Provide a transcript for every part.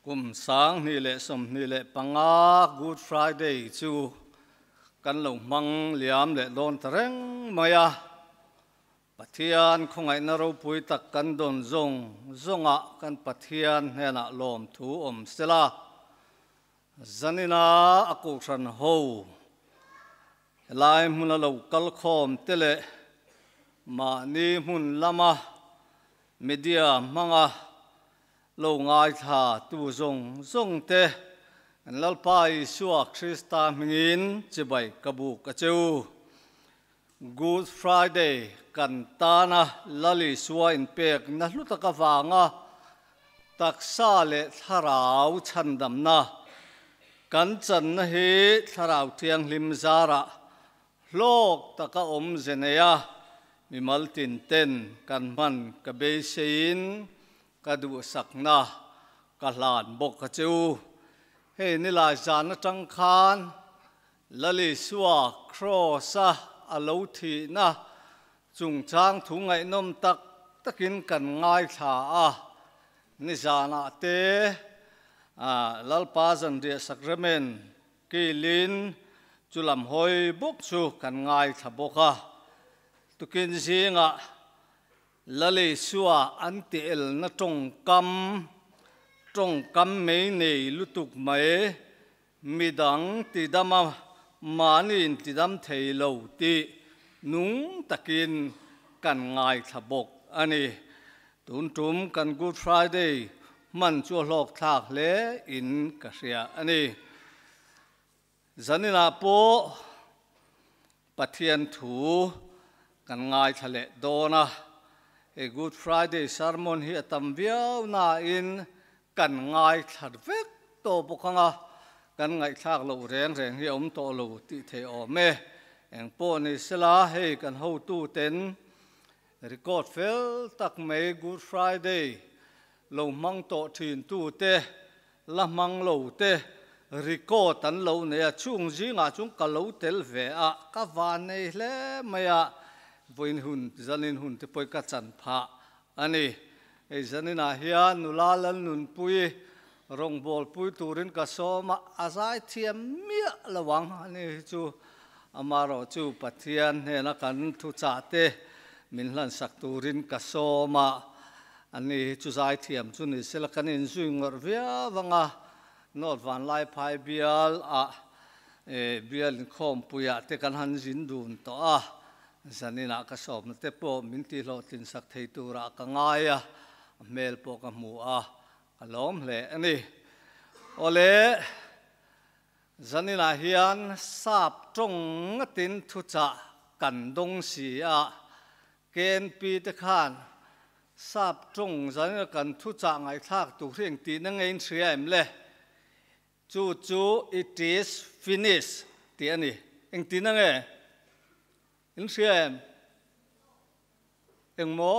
Kum 2025 Good Friday chu kan lo hmang liam leh dawn ta reng mai a. Pathian khawngaihna ropui tak kan dawn zawng zawngah kan Pathian hnenah lawmthu awm sela. Zanina a kohhran ho helai hmuna lo kal khawm te leh mahni hmun lama media hmanga lo ngaithla tu zawng zawng te kan Lalpa Isua Krista hmingin chibai ka buk a cheu. Good Friday kan tana Lal Isua inpekna hlu tak avanga taksa leh thlarau chhandamna kan channa hi Thlarau Thianghlim zarah hlawk taka awmze neia mimal tinten kan hman ka beiseiin ka duhsakna ka hlan bawk a che u. Hei nilai zan atang khan Lal Isua Kraws-a a lo thihna chungchang thu ngaihnawm tak takin kan ngaithla a. Nizanah te Lalpa zanriah Sacrament kilin chu lam hawi bawk chu kan ngaithla bawk a. Tukin zingah Lal Isua an ti elna tawngkam, tawngkam mei nei lutuk mai, Midang tidama mahni intidam thei lo tih nung takin kan ngaithla bawk a ni. Tun tum kan Good Friday hman chu a hlawkthlak hle in ka hria a ni. Zaninah pawh Pathian thu kan ngaithla leh dawn a, he Good Friday sermon hi a tam viau nain kan ngaithla vek tawh bawk ang a, kan ngaihthlak loh reng reng hi a awm tawh lo tih theih awm e. Engpawh ni sela hei kan hotuten record fel tak mai Good Friday lo hmang tawh thintute La hmang lo te record an lo nei a, chung zingah chuan ka lo tel ve a, ka van nei hle mai a, vawiin hun, zanin hun te pawhin ka chan phah a ni. Hei zaninah hian nula Lalnunpui rawngbawlpui turin ka sawm a, a zai thiam miah lo ang a ni hi chu, amaherawh chu Pathian hnena kan thuchah te min hlansak turin ka sawm a, Ani hi chu zaithiam chu ni sela kan inzui ngawrh viau ang a, North Vanlaiphai bial ah bial inkhawmpuiah te kan han zin dun tawh a, zaninah ka sawmna te pawh min tihhlawhtlin sak thei turah ka ngai a, a hmel pawh ka hmu a, ka lawm hle a ni. Awle, zaninah hian sap tawng ngatin thuchah kan dawng si a, KNP te khan sap tawng zanin kan thuchah ngaihthlak tur hi engtihna nge in hria em le? Chu chu it is finished tih a ni. Engtihna nge in hria em? Engmaw?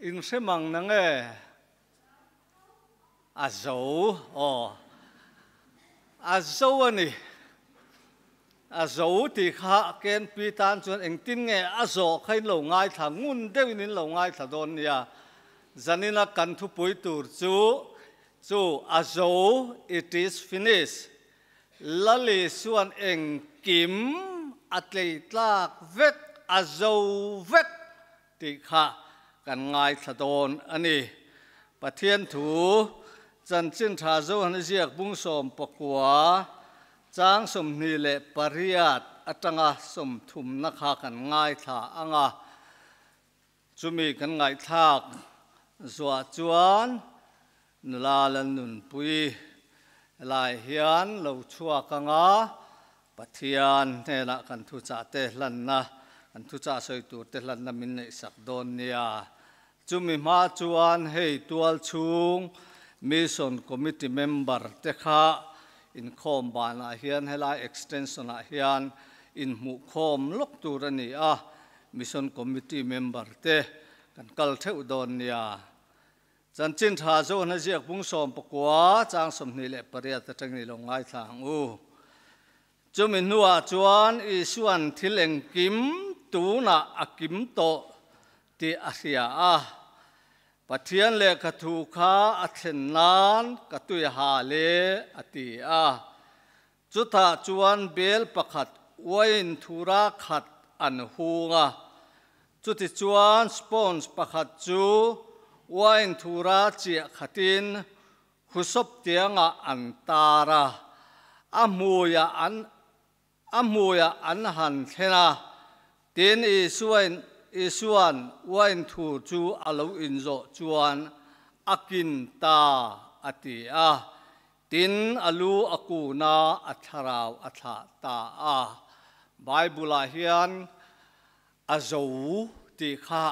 In hre mang na nge? A zo aw. A zo a ni. A zo tih kha KNP tan chuan engtin nge a zawh kha in lo ngaithla ngun deuhin in lo ngaithla dawn nia. Zanina kan thupui tur chu chu a zo, it is finished. Lali chuan engkim a tlei tlak vek, a zo vek tih kha kan ngaithla dawn a ni. Pathian thu chanchin tha Johana ziak bung 19 chang 28 atanga 30 na kha kan ngaithla ang a. Chumi kan ngaihthlak zuah chuan nula Lalnunpui helai hian lo chhuak ang a, Pathian hnenah kan thuchah te hlanna, kan thuchah sawi tur te hlanna min neihsak dawn nia. Chumi hma chuan hei tual chhung Mission Committee member te kha inkhawm banah hian helai extension ah hian inhmuhkhawm lawk tur a ni a, Mission Committee member te kan kal theuh dawn nia. Chanchin tha Johana ziak bung 19 chang 28 atangin i lo ngaithla ang u. Chumi hnuah chuan Isua'n thil engkim tunah a kim tawh tih a hria a. Pathian lehkha thu kha a thlen nan ka tui ha le, a ti a. Chutah chuan bel pakhat uain thura khat an hung a. Chutichuan sponge pakhat chu uain thura chiah khatin husawp tiangah an tar a, a hmuiah an a hmuiah an han thlen a. Tin, Isuain Isua'n uain thur chu a lo inzawh chuan a kin ta, a ti a. Tin, a lu a kun a, a thlarau a thlah ta a. Bible-ah hian a zo tih kha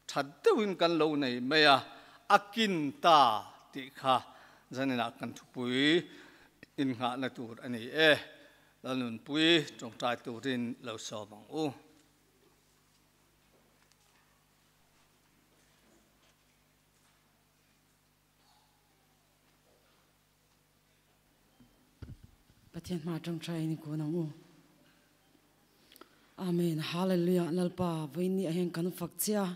That deuhin kan lo nei mai a, a kin ta tih kha zaninah kan thupui innghahna tur a ni e. Lalnunpui tawngtai turin lo sawm ang u. Pathian hma tawngtai in i kun ang u. Amen. Hallelujah. Lalpa vawiin ah hian kan fak che a.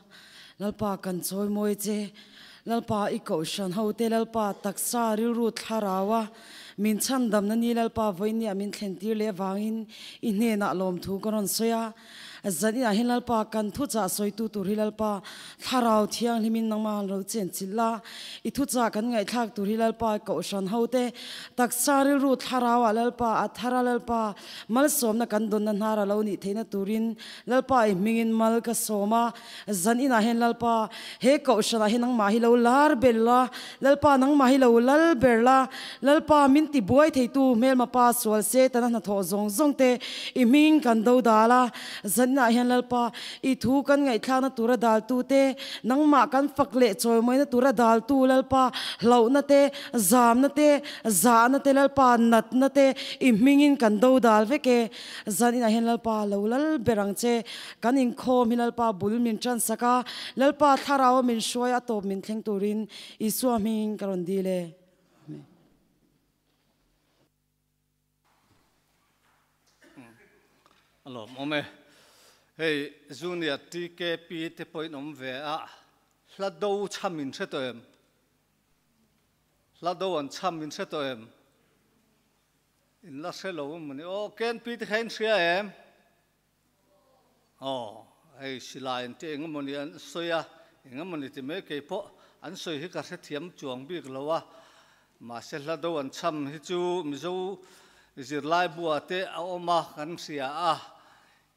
Lalpa kan chawi mawi che. Lalpa i kohhran ho te Lalpa taksa rilru thlarau a min chhandamna ni Lalpa vawiin ah min thlen tir leh avangin i hnenah lawmthu ka rawn sawi a. Zan inah hian Lalpa kan thuchah sawitu tur hi Lalpa Thlarau Thianghlimin nangmah lo chenchilh la, i thuchah kan ngaihthlak tur hi Lalpa Kohhran hote taksa rilru Thlarauah Lalpa a thar a Lalpa malsawmna kan dawnna hnar a lo nih theihna turin Lalpa i hmingin mal ka sawm a, zan inah hian Lalpa he Kohhranah hian nangmah hi lo lar ber la, Lalpa nangmah hi lo lal ber la, Lalpa min ti buai theitu hmelma pa sual se tana hnathawh zawng zawng te i hming kan do dal a, zaninah hian Lalpa i thu kan ngaihthlakna tura daltu te, nangmah kan fak leh chawimawina tura daltu Lalpa hlauhna te, zamna te, zahna te Lalpa natna te i hmingin kan do dal vek e, zaninah hian Lalpa lo lal ber ang che, kan inkhawm hi Lalpa bul min tansak a, Lalpa thlarau a min hruai a tawp min thleng turin Isua hmingin ka rawn dil e. Amen. A lawmawm e. Hei Junior TKP te pawhin awm ve a, hla do chham in hre tawh em? Hla do an chham in hre tawh em? In la hre lo em mawni? Aw KNP te kha in hria em? Aw, hei silai an tih eng emawni an sawi a, eng emawni ti mai kei pawh an sawi hi ka hrethiam chuang bik lo a, mahse hla do an chham hi chu Mizo zirlai bua te a awm a kan hria a,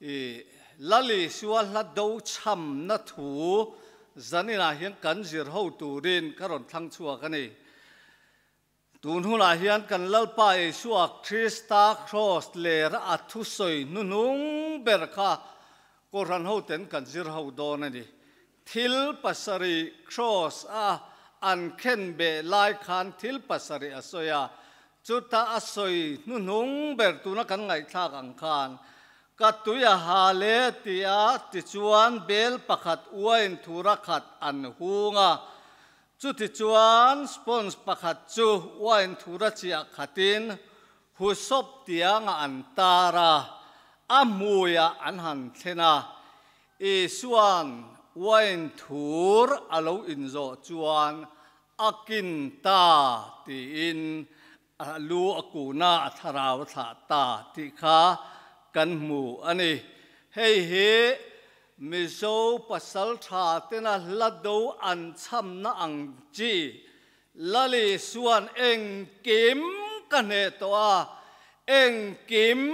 i Lali Sua hla do chhamna thu zaninah hian kan zir ho turin ka rawn thlang chhuak a ni. Tun hunah hian kan Lalpa Isua Krista Kraws ler a thusawi hnuhnung ber kha Kohhran hoten kan zir ho dawn a ni. Thil pasarih Kraws a an khen beh lai khan thil pasarih a sawi a, chuta a sawi hnuhnung ber tuna kan ngaihthlak ang khan ka tui a ha le tia tichuan bel pakhat uain thura khat an hung a, Chutichuan sponge pakhat chu wine thura chiah khatin husawp tiangah an tar a, a hmuiah an han thlen a. Isua'n wine thur a lo inzawh chuan a kin ta tiin a lu a kun a, a thlarau a thlah ta tih kha kan hmu a ni. Hei hi Mizo pasal tha tena hla do an chhamna ang chi Lali suan engkim ka hneh tawh a, engkim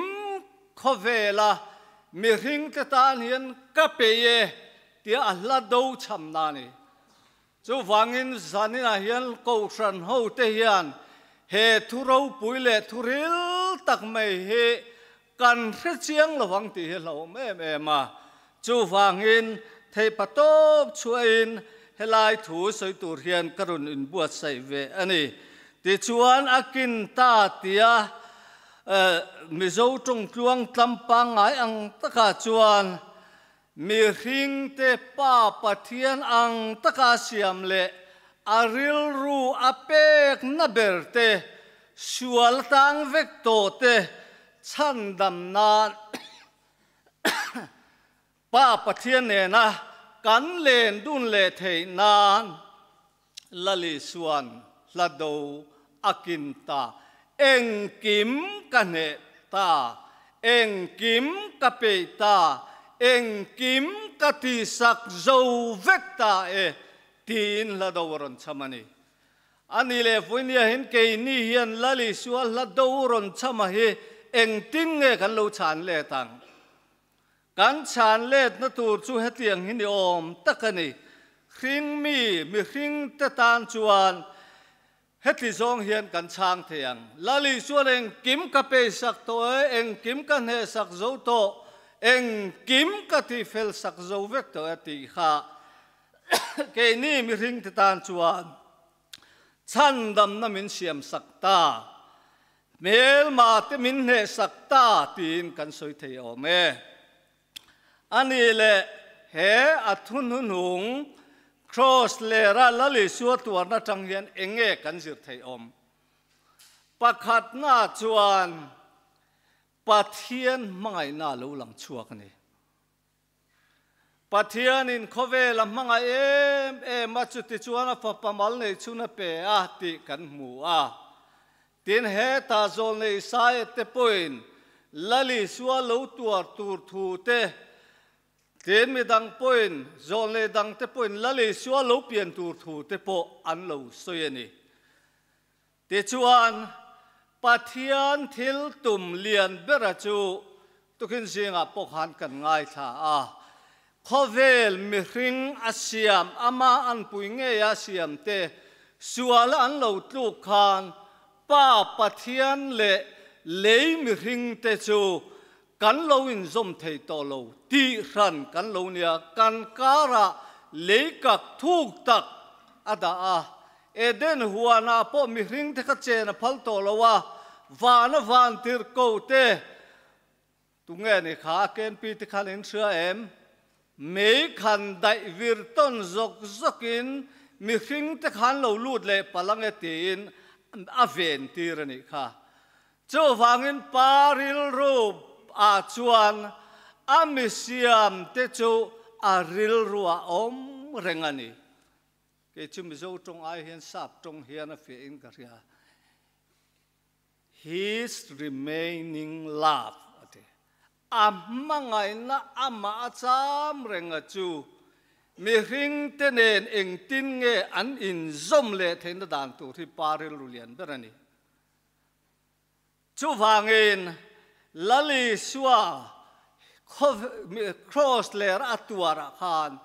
khawvela mihringte tan hian ka peih e tia a hla do chhamna a ni. Chuvangin zaninah hian Kohhran hote hian he thu ropui leh thu ril tak mai hi kan hre chiang lo ang tih hi hlauhawm em em a. Chuvangin theihpa tawp chhuahin helai thu sawi tur hian ka rawn inbuatsaih ve a ni. Tichuan a kin ta tia Mizo tawngtluang tlam pangngai ang takah chuan Mihringte Pa Pathian ang taka siam leh a rilru a pekna ber te, sual tang vek tawh te chhandam nan Pa Pathian nena kan len dun leh theih nan Lal Isua'n hla do a kin ta, Engkim ka hneh ta, engkim ka peih ta, engkim ka tihsak zo vek ta e, tiin hla do a rawn chham a ni. A ni leh Vawinia hian keini hian Lal Isua hla do rawn chhama hi engtin nge kan lo chhan let ang? Kan chhan letna tur chu hetiang hi ni awm tak a ni. Hringmi, mihring te tan chuan heti zawng hian kan chhang thei ang. Lal Isuan engkim ka peisak tawh e, engkim ka hnehsak zo tawh, engkim ka tihfelsak zo vek tawh e tih kha keini mihring te tan chuan Chhandamna min siamsak ta, hmelma te min hnehsak ta tiin kan sawi thei awm e. A nih leh he a thuhnuhnung Kraws lera Lal Isua tuarna atang hian eng nge kan zir theih awm? Pakhatna chuan Pathian hmangaihna a lo lang chhuak a ni. Pathianin khawvel a hmangaih em em a, chutichuan a fapa mal nei chhun a pe a tih kan hmu a. Tin, hetah zawlnei Isaia te pawhin Lal Isua lo tuar tur thu te, tin midang pawhin zawlnei dang te pawhin Lal Isua lo pian tur thu te pawh an lo sawi a ni. Tichuan, Pathian thil tum lian bera chu tukin zingah pawh khan kan ngaithla a. Khawvel mihring a siam, ama anpui ngeia siam te suala an lo tluk khan Pa Pathian leh lei mihring te chu kan lo inzawm thei tawh lo tih hran kan lo nia, kan karah lei kak thuk tak a dah a. Eden huanah pawh mihring te kha chen a phal tawh lo a, vana van tirhko te tunge ni kha a kenpi te khan in hria em? Mei khan daih vir tawn zawk zawkin mihring te khan lo lut leh palh ange tiin a ven tir a nih kha. Chuvangin pa rilru ah chuan a misiam te chu a rilru ah awm reng a ni. Kei chu Mizo tawng ai hian Sap tawng hian a fiah in ka hria. His remaining love a ti. A hmangaihna amah a cham reng a chu mihring te nen engtin nge an inzawm leh theihna dan tur hi pa rilru lian ber a ni. Chuvangin Lal Isua Kraws ler a tuarah khan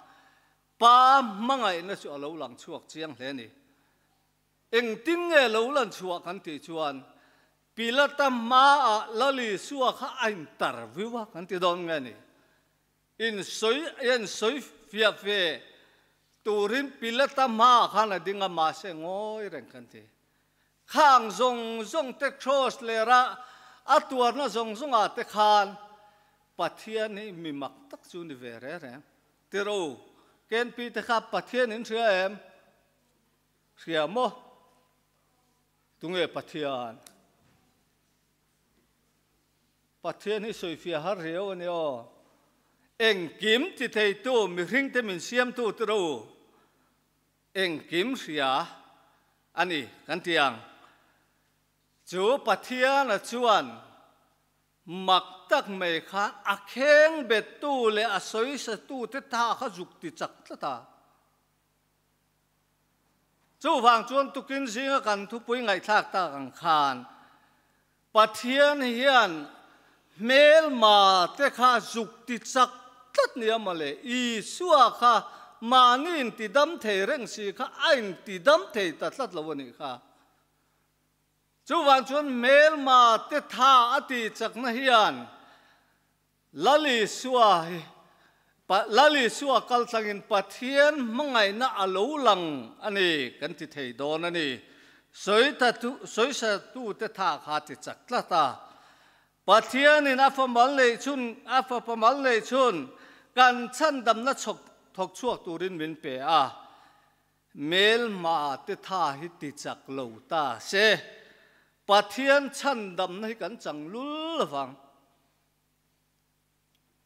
Pa hmangaihna chu a lo lang chhuak chiang hle a ni. Engtin nge lo lan chhuah kan tih chuan Pilata hmaah Lal Isua kha a interview a kan ti dawn nge ni. Insawi insawi fiah ve turin Pilata hmaah khan a ding a mahse ngawi reng kan ti. Khang zawng zawng te Kraws lera a tuarna zawng zawngah te khan Pathian hi mi mak tak chu ni ve reng reng. Tiro, KNP te kha Pathian in hria em? Hria maw? Tunge Pathian? Pathian hi sawifiah har riau a ni aw. Engkim ti theitu mihring te min siamtu tiro, engkim hria a ni kan ti ang. Chu Pathiana chuan Mak tak mai khan a kheng bettu leh a sawisatu te tha kha zuk ti chak tlat a. Chuvang chuan tukin zinga kan thupui ngaihthlak tak ang khan Pathian hian hmelma te kha zuk ti chak tlat nia mawle, Isua kha mahni intidam thei reng si kha a intidam thei ta tlat lo a nih kha. Chuvang chuan hmelma te tha a tih chakna hian Lal Isua hi Lal Isua kal tlangin Pathian hmangaihna a lo lang a ni kan ti thei dawn a ni. Sawisatute tha kha ti chak tlat a. Pathianin a fa mal neih chhun a fapa mal neih chhun kan chhandamna chhawk thawk chhuak turin min pe a. Hmelma te tha hi ti chak lo ta se, Pathian chhandamna hi kan chang lul lovang.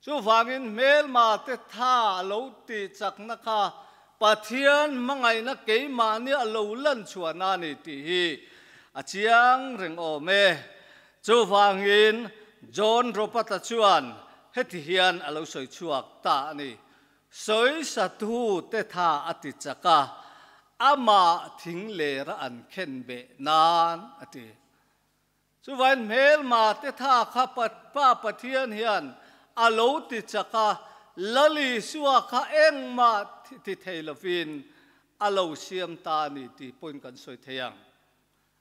Chuvangin hmelma te tha a lo tih chakna kha Pathian hmangaihna keimahni a lo lan chhuahna a ni tih hi a chiang reng awm e. Chuvangin John Robert-a chuan heti hian a lo sawi chhuak ta a ni, Sawisatu te tha a ti chak a, amah thing lera an khen beh nan a ti. Chuvain hmelma te tha kha Pa Pathian hian a lo ti chak a, Lal Isua kha engmah ti thei lovin a lo siam ta a ni tih pawhin kan sawi thei ang.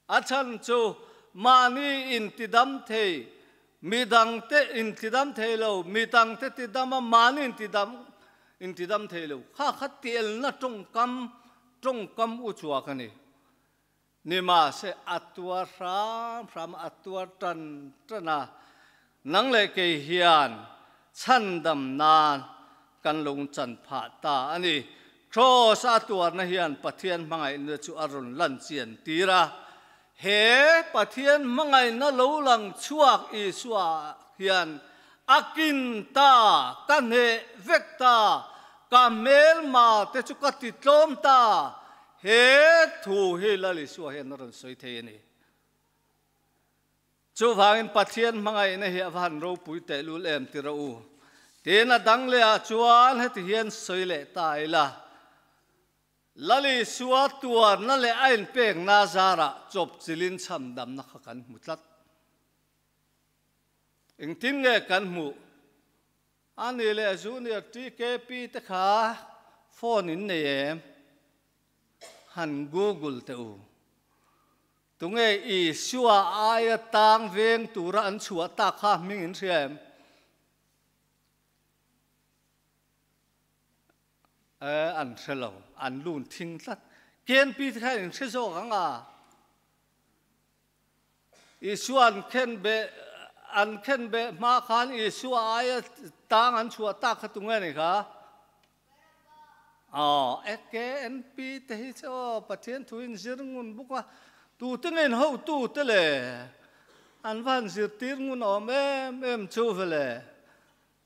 A chhan chu mahni intidam thei, midangte intidam thei lo, midangte tidam a mahni intidam intidam thei lo kha kha tielna tawngkam tawngkam u chuak a ni. Nimahse a tuar hram hram a, a tuar tan tan a, nang leh kei hian chhandam nan kan lo chan phah ta a ni. Kraws a tuarna hian Pathian hmangaihna chu a rawn lan chian tir a. He Pathian hmangaihna lo lang chhuak Isua hian a kin ta, ka hneh vek ta, ka hmelma te chu ka ti tlawm ta, He thu hi Lal Isua hian a rawn sawi thei a ni. Chuvangin Pathian hmangaihna hi a va han ropui tehlul em ti rawh u. Tin, a dang lehah chuan heti hian sawi leh ta ila, Lal Isua tuarna leh a inpekna zarah chawpchilhin chhamdamna kha kan hmu tlat. Engtin nge kan hmuh? A ni leh Junior TKP te kha phone in nei em? Han Google teh u. Tunge Isua aia tang veng tura an chhuah tak kha hming in hria em? E, an hre lo, an lun thing tlat. KNP te kha in hre zawk ang a. Isua an khen beh an khen beh hma khan Isua aia tang an chhuah tak kha tunge ni kha? Aw, KNP te hi chu aw Pathian thu in zir ngun bawk a, tute nge in hotu te le an va han zirtir ngun awm em em chu vele.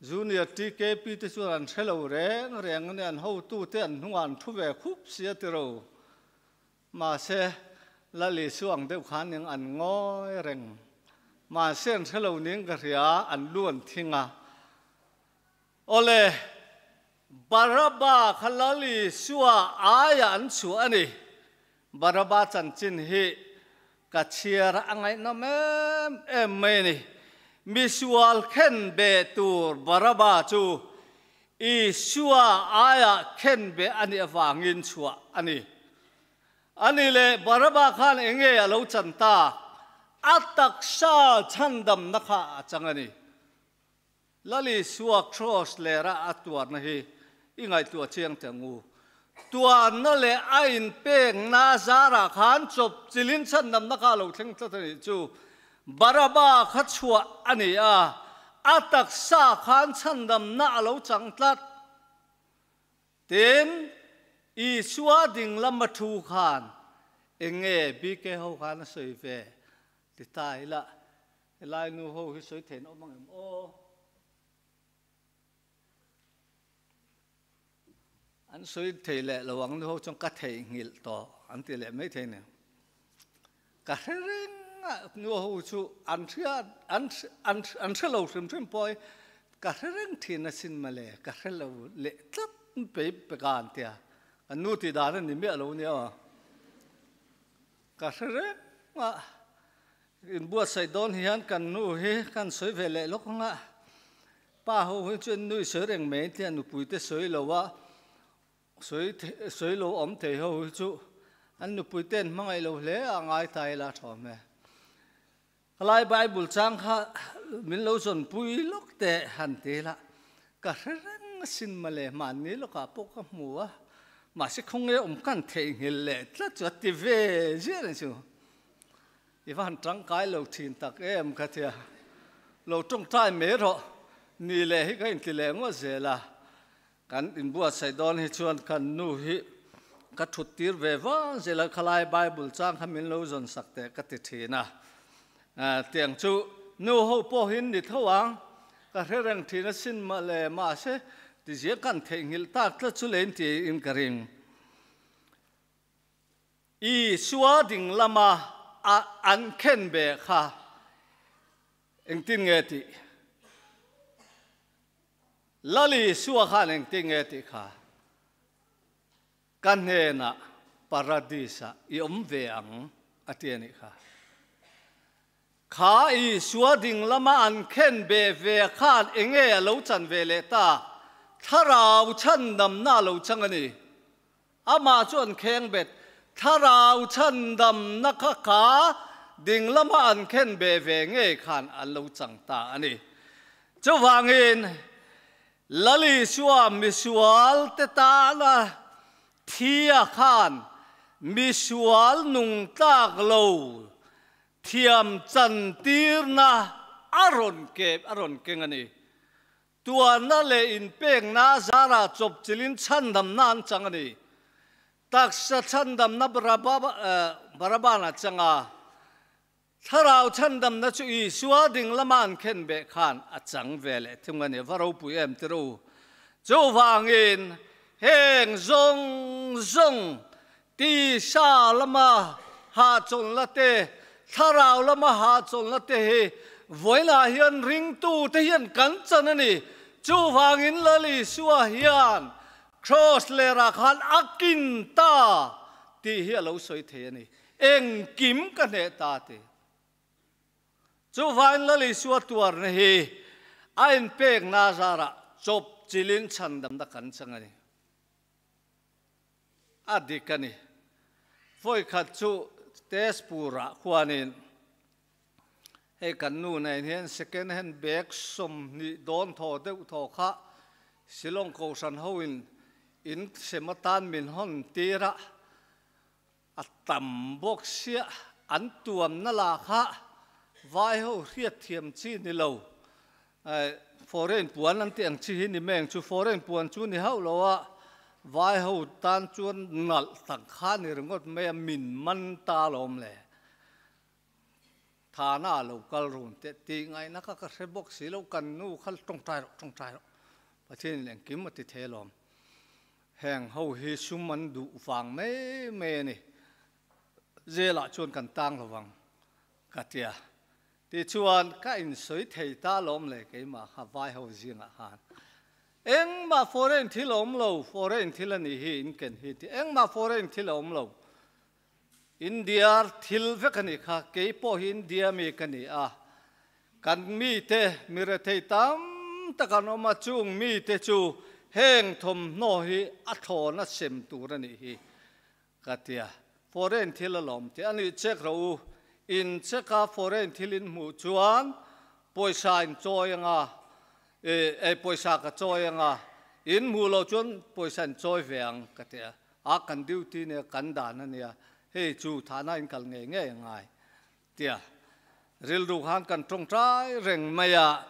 Junior TKP te chuan an hre lo reng reng a ni, an hotu te an hnungah an thu ve khup sia tiro. Mahse, Lal Isua ang deuh khan ning an ngawi reng. Mahse, an hre lo ning ka hria, an lu an thing a. Awle, Baraba kha Lal Isua aiah an chhuah a ni. Baraba chanchin hi ka chhiar a ngaihnawm em em mai a ni. Misual khen be tur Baraba chu Isua aiah khenbeh a nih avangin chhuah a ni. A ni leh Baraba khan eng nge a lo chan tak? A taksa chhandamna kha a chang a ni. Lal Isua kraws lera a tuarna hi i ngaihtuah chiang teh ang u. Tuarna leh a inpekna zarah khan chawp chilin chhandamna kha a lo thleng tlat a nih chu. Baraba kha chhuah a ni a, a taksa khan chhandamna a lo chang tlat. Tin, Isua ding lama thu khan eng nge BK ho khan a sawi ve ti ta ila, helai nu ho hi sawi theih an awm ang em aw? An sawi thei leh lo ang nu ho chuan ka theihnghilh tawh an ti leh mai thei nia. Ka hre reng a nu ho chu an hria an an an hre lo hrim hrim pawh hi ka hre reng thin asin mawle ka hre lo leh tlat pei peka an tia. Kan nu tih dan a ni miah lo nia aw. Ka hre reng a inbuatsaih dawn hian kan nu hi kan sawi ve leh lawk ang a. Pa ho hi chuan nui sawi reng mai tia nupui te sawi lo a, sawi sawi lo awm thei ho hi chu an nupui te an hmangaih lo hle a ngai ta ila tha awm e. Khalai Bible chang kha min lo zawn pui lawk teh han ti ila ka hre reng asin mawle mahni lawkah pawh ka hmu a, mahse khawnge awm kan theihnghilh leh tlat chu a ti ve ziah reng chu. I va han tangkai lo thin tak em ka tia. Lo tawngtai mai rawh. Ni leh hi ka inti leh ngawt zel a. Kan inbuatsaih dawn hi chuan kan nu hi ka thut tir ve vang zel a, khalai Bible chang kha min lo zawn sak teh ka ti thin a. Tiang chu nu ho pawhin ni tho ang. Ka hre reng thin asin mah le mahse tizia kan theihnghilh tak tlat chu lein tiin ka ring. Isua ding lama a an khen be kha engtin nge tih? Lal Isua khan engtin nge tih kha? Ka hnenah Paradis-ah i awm ve ang a ti a nih kha. Kha Isua ding lama an khen be ve khan enge a lo chan ve leh ta? Thlarau chhandamna a lo chang a ni. Amah chu an kheng bet. Thlarau chhandamna kha kha ding lama an khen be ve ngei khan an lo chang ta a ni. Chuvangin Lal Isua misual te tana thia khan misual nung tlak lo thiam chantirna a rawn kep a rawn keng a ni. Tuarna leh inpekna zara chawpchilhin chhandamna an chang a ni. Taksa chhandamna Barabana chang a, Thlarau chhandamna chu Isua ding lama an khen beh khan a chang ve leh thung a ni. Va ropui em ti ru. Chuvangin heng zawng zawng tisa lama hahchawlhna te, thlarau lama hahchawlhna te hi vawiinah hian ringtute hian kan chan a ni. Chuvangin Lal Isua hian Kraws lerah khan a kin ta tih hi a lo sawi thei a ni. Engkim ka hneh ta ti. Chuvangin Lal Isua tuarna hi a inpekna zarah chawp chilin chhandamna kan chang a ni. A dik a ni. Vawikhat chu Tezpur-ah khuanin hei kan nu nen hian second hand bag 20 dawn thaw deuh thaw kha Shillong Kohhran hoin in sem atan min hawn tir a, a tam bawk sia an tuamna lah kha vai ho hriat thiam chi ni lo. Foreign puan an tih ang chi hi ni meng chu foreign puan chu ni hauh lo a, vai ho tan chuan nalh tak kha ni ringawt mai a, min man ta alawm le. Thana a lo kal run teh tih ngaihna kha ka hre bawk si lo, kan nu kha tawngtai rawh tawngtai rawh Pathianin engkim a ti thei alawm. Heng ho hi sum an duh vang mai mai a ni. Zelah chuan kan tang lo vang ka tia. Tichuan ka insawi thei ta alawm le keimah kha vai ho zingah khan. Engmah foreign thil a awm lo, foreign thil a nih hi in ken hi ti. Engmah foreign thil a awm lo. India thil vek a nih kha, kei pawh hi India mi ka ni a. Kan mite mi rethei tam tak an awm a, chung mite chu heng thawmhnaw hi a thlawn a sem tur a nih hi ka ti a. Foreign thil a lawm tih a nih check rawh u, in check a foreign thil in hmuh chuan pawisa in chawi anga, e pawisa ka chawi anga, in hmuh loh chuan pawisa in chawi ve ang ka ti a. A kan duty nia kan dan a nia, hei chu thahna in kal ngei ngei a ngai tia rilru khan kan tawngtai reng mai a,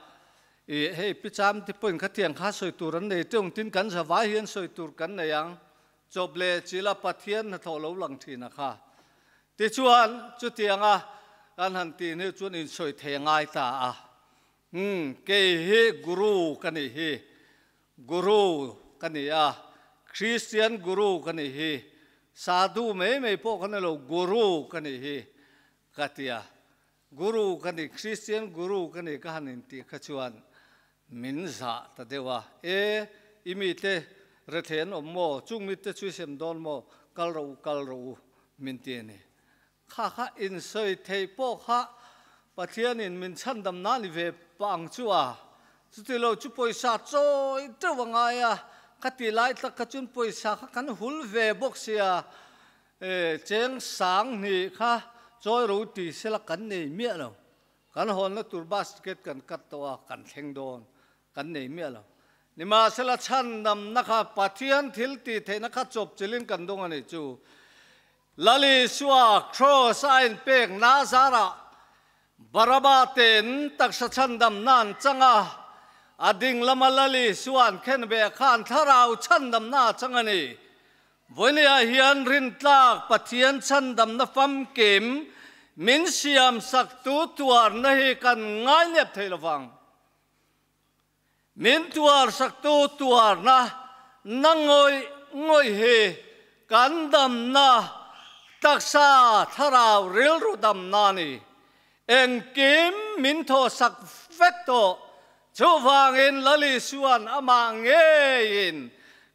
i hei pi cham te pawhin khatiang kha sawi tur an nei teuh tin kan zavai hian sawi tur kan nei ang chawp leh chila Pathian hnathawh lo lang thin a kha. Tichuan chutianga kan han tih hnu chuan insawi thei a ngai ta a, umm kei hi guru ka nih hi, Guru ka ni a, Christian Guru ka nih hi, Sadhu mai mai pawh ka ni lo, Guru ka nih hi ka ti a. Guru ka ni, Christian Guru ka ni ka han intih kha chuan min zah ta deuh a. E, i mite rethei an awm maw? Chung mite chu i sem dawn maw? Kal rawh u, kal rawh u min ti a ni. Kha kha insawi theih pawh kha Pathianin min chhandam na ni ve pah ang chu a. Chuti lo chu pawisa chawi teuh a ngai a, ka ti lai tak kha chuan pawisa kha kan hul ve bawk sia, e cheng sang hnih kha chawi ro ti sela kan nei miah lo. Kan hawnna tur bus ticket kan cut tawh a, kan thleng dawn kan nei miah lo. Nimahsela chhandamna kha Pathian thil tih theihna kha chawpchilhin kan dawng a nih chu. Lal Isua Kraws a inpek Nazarah Baraba te'n taksa chhandamna an chang a, a ding lama Lal Isua an khen ve khan thlarau chhandamna a chang a ni. Vawinia hian rintlak Pathian chhandamna famkim min siamsaktu tuarna hi kan ngainep thei lovang. Min tuar saktu tuarna na ngawih ngawih hi kan damna, taksa, thlarau, rilru damna a ni. Engkim min thawhsak vek tawh. Chuvangin Lali Suan amah ngeiin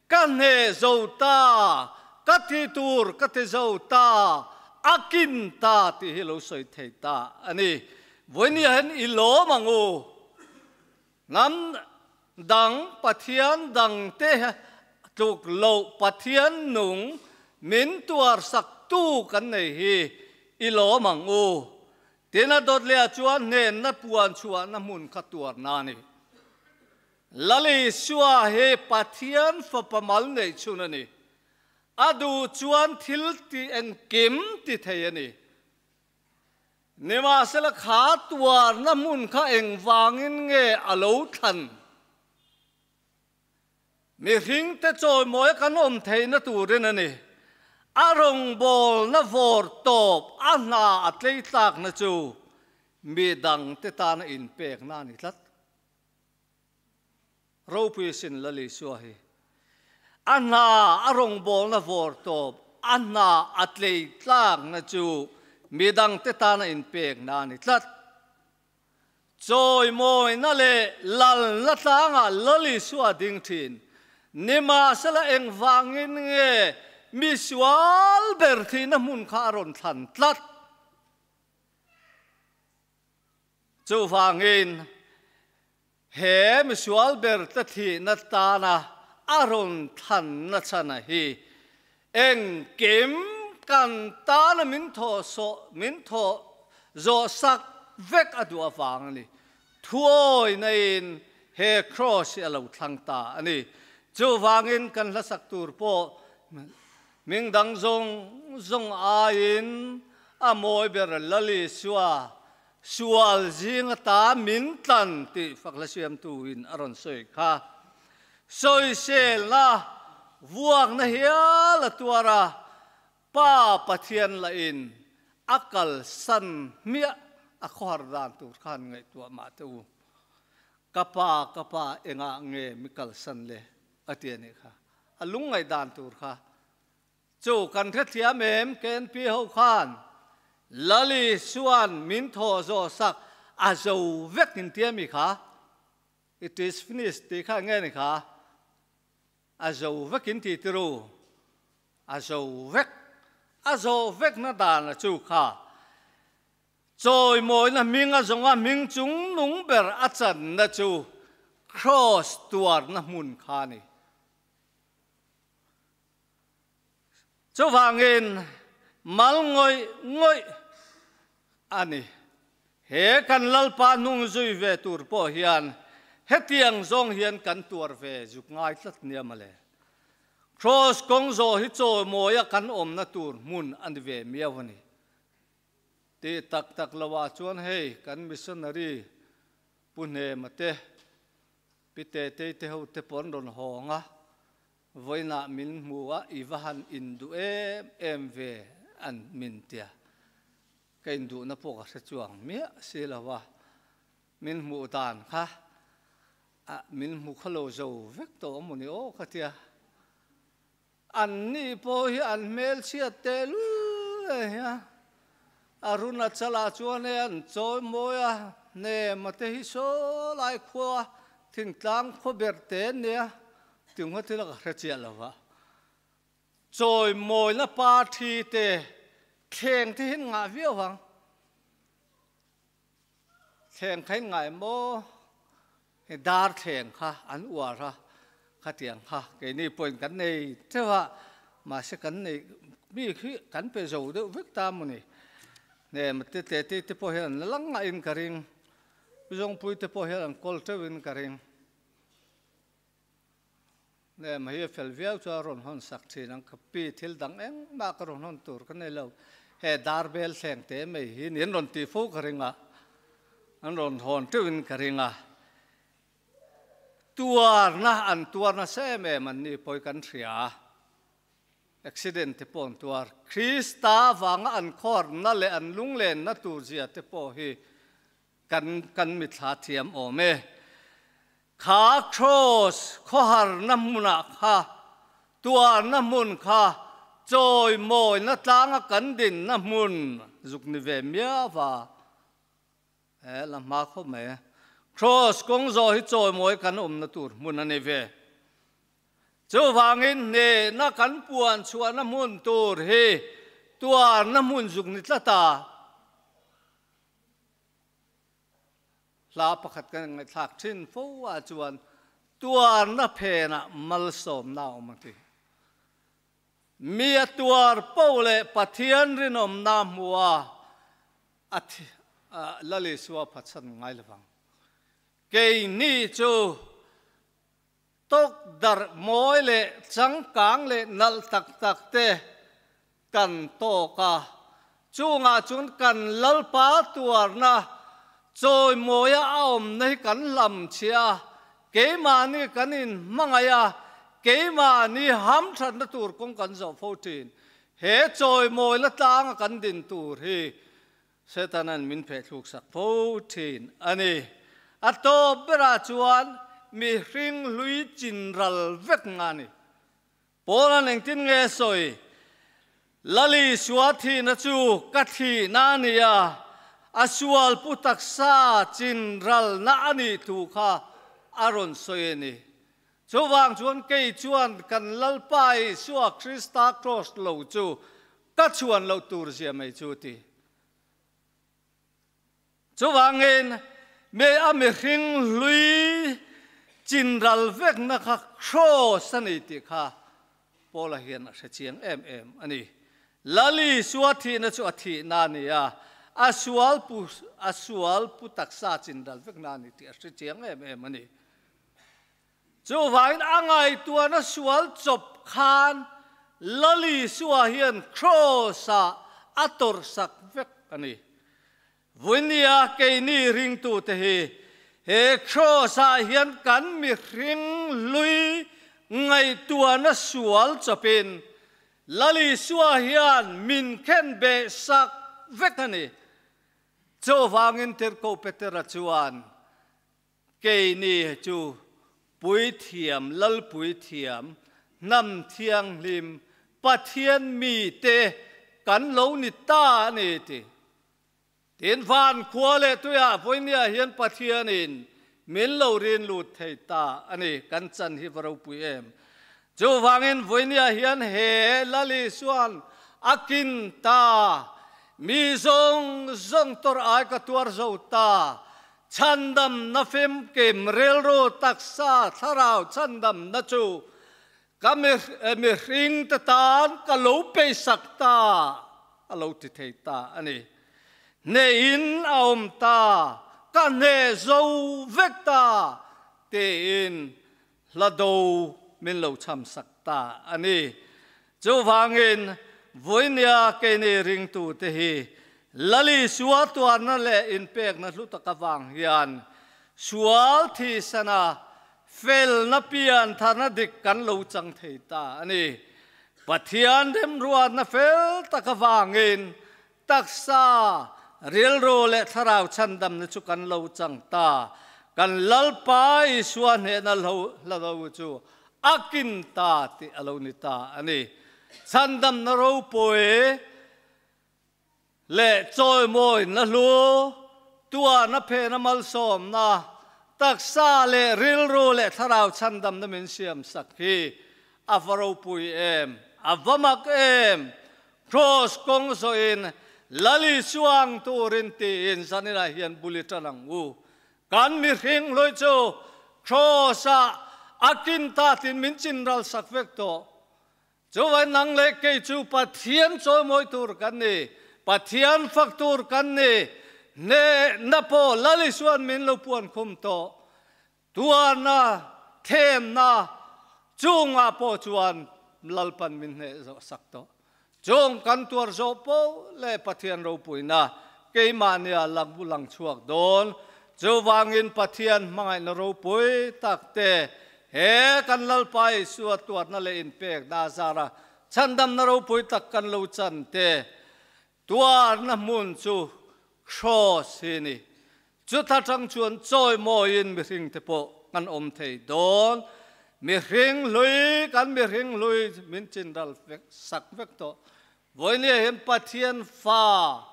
ka hneh zo ta, ka thi tur ka ti zo ta, a kin ta tih hi lo sawi thei ta a ni. Vawinia hian i lawm ang u. Hnam dang Pathian dangte tluk loh Pathian nung min tuarsaktu kan nei hi i lawm ang u. Tin a dawt leh ah chuan hnenna puan chhuahna hmun kha tuarna a ni. Lal Isua hi Pathian fapa mal neih chhun a ni. A duh chuan thil ti engkim ti thei a ni. Nimahsela kha tuarna hmun kha engvangin nge a lo thlan? Mihringte chawimawi a kan awm theihna turin a ni. A rawngbawlna vawr tawp a hna a tleitlakna chu mi dangte tana inpekna a ni tlat. Ropui sin Lal Isua hi a hna a rawngbawlna vawr tawp a hna a tleitlakna chu mi dangte tana inpekna a ni tlat. Chawimawina leh lalna tlangah Lal Isua ding thin. Nimahsela engvangin nge mi sual ber thihna hmun kha a rawn thlan tlat? Chuvangin he mi sual ber te thihna tana a rawn thlanna chhana hi Engkim kan tana min thawh sawh min thawh zawh sak vek a duh avang a ni. Thuawinain he kraws hi a lo thlang ta a ni. Chuvangin kan hlasak tur pawh hming dang zawng zawng aiin a mawi ber Lal Isua sual zing ata min tlan tih fak hla siamtuin a rawn sawi kha. Sawiselna vuakna hial a tuar a, Pa Pathian lahin a kalsan hmiah a khawhar dan tur khan ngaihtuah mah teh u. Ka pa, ka pa engah nge mi kalsan le? a ti a nih kha. A lungngaih dan tur kha chu kan hrethiam em? KNP ho khan Lali Suan min thawh zawh sak a zo vek intia mi kha? It is finished tih kha nge ni kha? A zo vek in ti tiru. A zo vek. A zawh vekna dan a chu kha. Chawimawina hming a zawnga hming chung nung ber a channa chu Kraws tuarna hmun kha a ni. Chuvangin mal ngawih ngawih a ni. He kan Lalpa hnung zui ve tur pawh hian hetiang zawng hian kan tuar ve zuk ngai tlat nia mawle. Kraws kawng zawh hi chawimawia kan awmna tur hmun a ni ve miau a ni. Tih tak tak loah chuan hei kan missionary Pu Hnema te, Pi Tetei te ho te pawh an rawn hawng a, Vawiinah min hmu a, i va han induh em em ve an min tia. Ka induhna pawh ka hre chuang miah si lo a, min hmuh dan kha a min hmu khaw lo zo vek tawh a mawni aw ka tia. An ni pawh hi an hmelchhiat tehlul e hian Arunachala chuan e an chawi mawi a, Hnema te hi saw lai khua thingtlang khaw ber te an nia tinghma thil a ka hre chiah lo va. Chawi mawina party te thleng te hian ngah viau vang. Thleng kha in ngai maw? Hei dar thleng kha an uar a, khatiang kha keini pawhin kan nei teuh a, mahse kan nei mi khi kan pe zo deuh vek ta maw ni? Hnem te tle te te pawh hian an la lang ngaihin ka ring, Pu Zawngpui te pawh hian an kawl teuhin ka ring. Hnem hi a fel viau chu a rawn hawn sak thin ang, ka pi thil dang engmah ka rawn hawn tur ka nei lo, he dar bel thleng te mai hi niin rawn tih fo ka ring a, an rawn hawn teuhin ka ring a, tuarna an tuar nasa em em an ni pawh hi kan hria, accident te pawh an tuar, Krista avanga an khawrna leh an lunglenna tur zia te pawh hi kan kan mithla thiam awm e. Kha Kraws khawharna hmunah kha, tuarna hmun kha chawimawina tlanga kan dinna hmun zuk ni ve miau va. He la hma khawp mai e. Kraws kawng zawh hi chawimawi kan awmna tur hmun a ni ve. Chuvangin hnehna kan puan chhuahna hmun tur hi tuarna hmun zuk ni tlat a. Hla pakhat kan ngaihthlak thin fo ah chuan tuarna phenah malsawmna a awm a ti. Mi a tuar poh leh Pathian rinawmna hmu a, a Lal Isua phatsan ngai lovang. Keini chu tawkdarh mawi leh changkang leh nalh tak tak te kan tawk a, chungah chuan kan Lalpa tuarna chawimawia a awmna hi kan hlamchhia a, keimahni kan inhmangaih a, keimahni hamthatna tur kawng kan zawh fo thin. He chawimawina tlanga kan din tur hi Setanan min phehthluk sak fo thin a ni. A tawp berah chuan mihring hlui chinral vek nga ni. Paula'n engtin nge sawi? Lali sua thihna chu ka thihna a ni a, a sual pu taksa chinralna a nih thu kha a rawn sawi a ni. Chuvang chuan kei chuan kan Lalpa Isua Krista Kraws lo chu ka chhuan loh tur zia mai chu ti. Chuvangin, mi a mihring hlui chinral vekna kha Kraws a ni tih kha Paula hian a hre chiang em em a ni. Lal Isua thihna chu a thihna a ni a, a sual pu a sual pu taksa chinral vekna a ni tih a hre chiang em em a ni. Chuvangin a ngaihtuahna sual chawp khan Lal Isua hian Kraws-ah a tawrhsak vek a ni. Vuinia keini ringtute hi he Kraws-ah hian kan mihring hlui ngaihtuahna sual chawpin Lal Isua hian min khen behsak vek a ni. Chuvangin Tirhkoh Petera chuan Keini chu Puithiam, Lalpuithiam, Hnam Thianghlim, Pathian mite kan lo ni ta a ni ti. Tin, van khua leh tuiah vawinia hian Pathianin min lo rin lut thei ta a ni. Kan chan hi va ropui em. Chuvangin vawinia hian he Lal Isuan a kin ta, mi zawng zawng tawrh ai ka tuar zo ta, Chhandamna fimkim rilru taksa thlarau chhandamna chu ka mihringte tan ka lo peisak ta a lo ti thei ta a ni. Hnehin a awm ta, ka hneh zo vek ta tiin hla do min lo chhamsak ta a ni. Chuvangin, vawinia keini ringtute hi Lal Isua tuarna leh inpekna hlu tak avang hian sual thisana felna pian tharna dik kan lo chang thei ta a ni. Pathian remruatna fel tak avangin Taksa, rilru leh thlarau chhandamna chu kan lo chang ta. Kan Lalpa Isua hnehna hla lo chu a kin ta tih a lo ni ta a ni. Chhandamna ropui leh chawimawina hlu, tuarna phena malsawmna, taksa leh rilru leh thlarau chhandamna min siamsak hi a va ropui em, a va mak em! Kraws kawng zawhin Lal Isua ang turin tiin zaninah hian bul i tan ang u. Kan mihring hlui chu Kraws-ah a kin ta tiin min chinral sak vek tawh. Chuvain nang leh kei chu Pathian chawimawi tur kan ni, Pathian fak tur kan ni. Hnehna pawh Lal Isua'n min lo puan khum tawh. Tuarna, themna chungah pawh chuan Lalpan min hneh zawh sak tawh. Chung kan tuar zawh poh leh Pathian ropuina keimahnia lang lang chhuak dawn. Chuvangin Pathian hmangaihna ropui tak te he kan Lalpa Isua tuarna leh inpekna zara chhandamna ropui tak kan lo chan te Tuarna hmun chu Kraws hi ni. Chuta tang chuan chawimawiin mihringte pawh. kan awm thei dawn. Mihring hlui, kan mihring hlui min chin ral vek sak vek tawh. Vawinia hian Pathian fa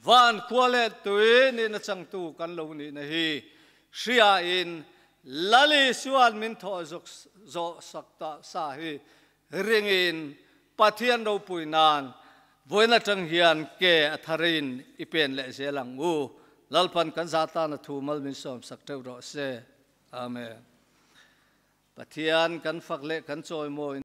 van khua leh tui nihna changtu kan lo nihna hi hriain Lal Isua'n min thawh zawk zawh sak ta sa hi ringin Pathian ropui nan vawiin atang hian ke a tharin i pen leh zel ang u. Lalpan kan za tana thu mal min sawm sak teuh rawh se. Amen. Pathian kan fak leh kan chawimawi.